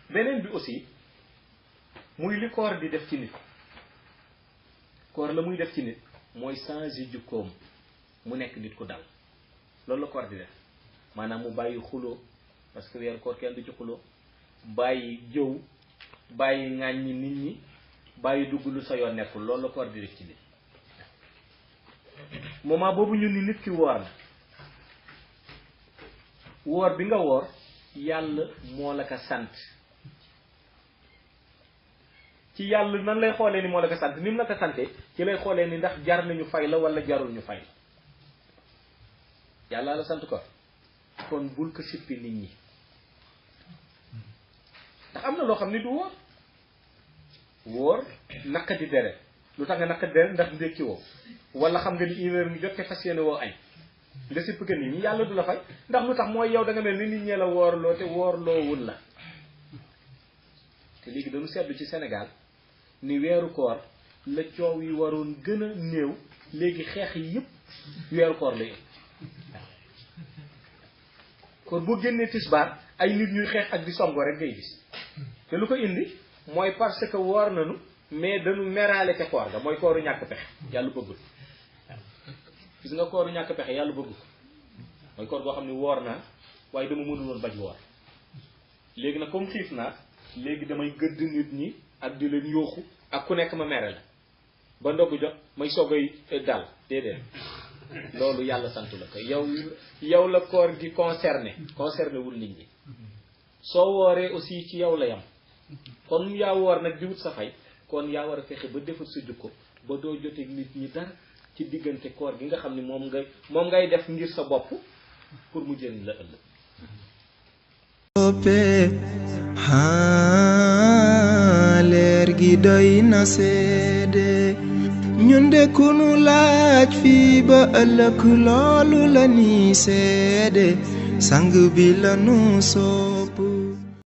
beneen bi aussi muy li koor di def ci nit. koor la muy def ci nit mooy changer jukkoom mu nekk nit ku dal loolu la koor di def maanaam mu bàyyi xuloo parce que weeru koor kenn du ci xuloo bàyyi jëw bàyyi ŋàññi nit ñi bàyyi dugg lu sa yoon nekkul loolu la koor di def ci nit moment boobu ñu ni nit ki woor na woor bi nga woor yàlla moo la ko sant ci yàlla nan lay xoolee ni moo la ko sant ni mu la ko sante ci lay xoolee ni ndax jar nañu fay la wala jarul ñu fay la yàlla la sant ko kon bul ko sippi nit ñi ndax am na loo xam ni du wóor naqadi deret lu tax nga naqadi deret ndax ndékki woo wala xam nga ni une heure ngi jot te fas yéene woo añ nga sipp ko nit ñi yàlla du la fay ndax lu tax mooy yow da nga mel ni nit ñee la woorloo te woorloowul la te léegi dañu seetlu ci Sénégal ni weeru koor la coow yi waroon gën a néew léegi xeex yi yëpp weeru koor la yëpp koor boo génnee tisbaar ay nit ñuy xeex ak di songo rek ngay gis te lu ko indi mooy parce que woor nañu mais dañu meraale ca koor ga mooy kooru ñàkk pexe yàlla bëggul gis nga kooru ñàkk pexe yàlla bëggul mooy koor goo xam ne woor naa waaye dama mënul woon bañ woor léegi nag comme xiif naa léegi damay gëdd nit ñi ak di leen yooxu ak ku nekk ma mere la ba ndogu jot may soogay dal déedéet loolu yàlla sant la ko yow la koor gi concerné wul nit ñi soo wooree aussi ci yow la yam kon yaa woor nag di wut sa fay kon yaa war a fexe ba defar sa jukko ba doo jotee nit ñi dara ci diggante koor gi nga xam ne moom ngay def ngir sa bopp pour mu jëriñ la ëllëg leer gi doy na seede ñun de ku nu laaj fii ba ëllëg loolu la ni seede sang bi la nu soo